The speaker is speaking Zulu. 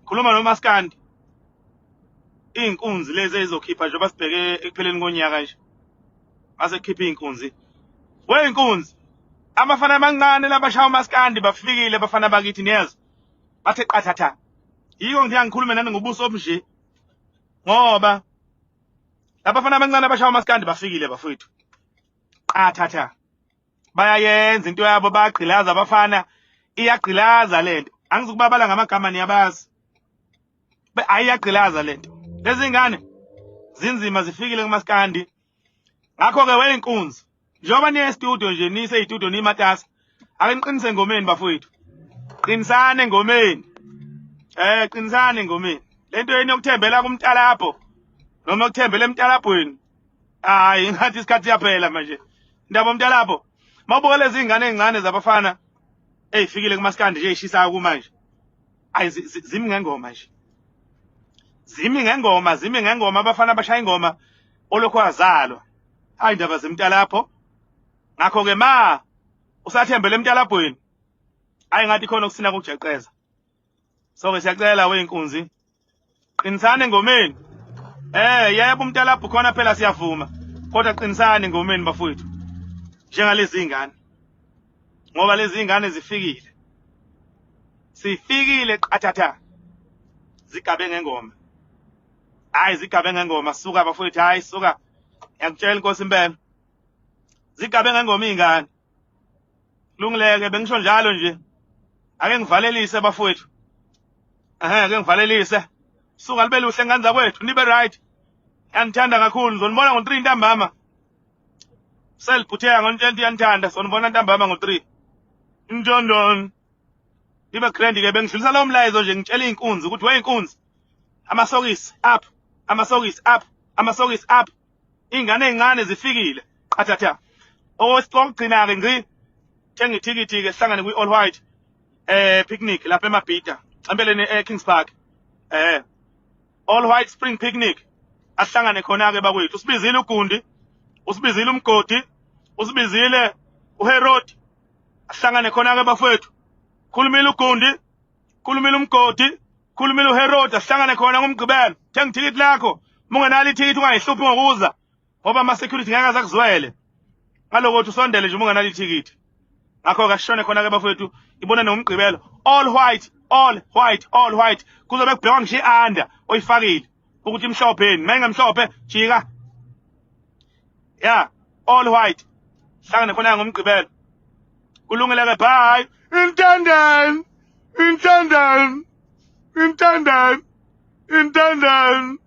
Khuluma nomaskandi. Iy'nkunzi lezi ezizokhipha njengoba sibheke ekupheleni konyaka nje. Mase kukhipha iy'nkunzi. Wey'nkunzi. Abafana abancane labashaya umaskandi bafikile abafana bakithi niyezwa. Bathe qathatha. Yiko ngithi ngikhulume nani ngobuso obunje. Ngoba labafana abancane abashaya umaskandi bafikile bafowethu. Qathatha. Bayayenza into yabo bayagqilaza abafana iyagqilaza lento. Angizukubabala ngamagama niyabazi. Ayiyagqilaza lento. Lezi ngane zinzima zifikile kumaskandi. Ngakho ke weyinkunzi njengoba niye e-studio nje nise e-studio nimatasa ake niqinise engomeni bafowethu. Qinisani engomeni. Qinisani engomeni. Lento yenu yokuthembela kumtalapho noma yokuthembela emtalabhweni. Hayi ngathi isikhathi siyaphela manje. Ndaba umtalapho. Mawubuka lezi ingane ezincane zabafana ezifikile kumaskandi nje ezishisayo kumanje. Ayi zimi ngengoma nje. Zimi ngengoma, zimi ngengoma abafana abashaya ingoma olokhu azalwa. Hayi indaba zemtalapho. Ngakho ke ma usathembele emtalabhweni. Hayi ngathi khona okusina kokujeqeza. So ke siyacela weyinkunzi. Qinisani engomeni. Yebo umtalabho khona phela siyavuma. Kodwa qinisani engomeni bafowethu. Njengalezi ingane. Ngoba lezi ingane zifikile. Sifikile qathatha. Zigabe ngengoma. Hayi zigabe ngengoma suka bafowethu hayi suka. Ngiyakutshela inkosi impela. Zigabe ngengoma izingane. Lungileke bengisho njalo nje. Ake ngivalelise bafowethu. Ehhe ake ngivalelise. Suka libe luhle ngane zakwethu nibe right. Ngiyanithanda kakhulu ngizonibona ngo-3 ntambama. Selibhutheka ngonitshela iyanithanda sonibona ntambama ngo-3. Ntondon. Nibe grand ke bengidlulisa lowo mlayezo nje ngitshela iy'nkunzi ukuthi wey'nkunzi amasokisi up amasokisi up amasokisi up iy'ngane ey'ncane zifikile qathatha okugcina-ke ngci thenga ithikithi-ke sihlangane kwi-all white picnic lapha eMabhida empeleni e-Kings Park all white spring picnic ahlangane khona-ke bakwethu usibizile uGundi usibizile uMgodi usibizile uHerod ahlangane khona-ke bafowethu khulumile uGundi khulumile uMgodi khulumile uHerod ahlangane khona ngomgqibelo thenga ithikithi lakho uma ungenalo ithikithi ungayihluphi ngokuza ngoba ama-security ngeke aze akuzwele ngaloko uthi usondele nje uma ungenalo ithikithi ngakho-ke asishone khona-ke bafowethu ibona nomgqibelo all white all white all white kuzobe kubhekwa ngisho i-under oyifakile ukuthi imhlophe yini uma ingemhlophe jika ya all white hlangane khona ngomgqibelo kulungile-ke bye intandane intandane intandane intandane.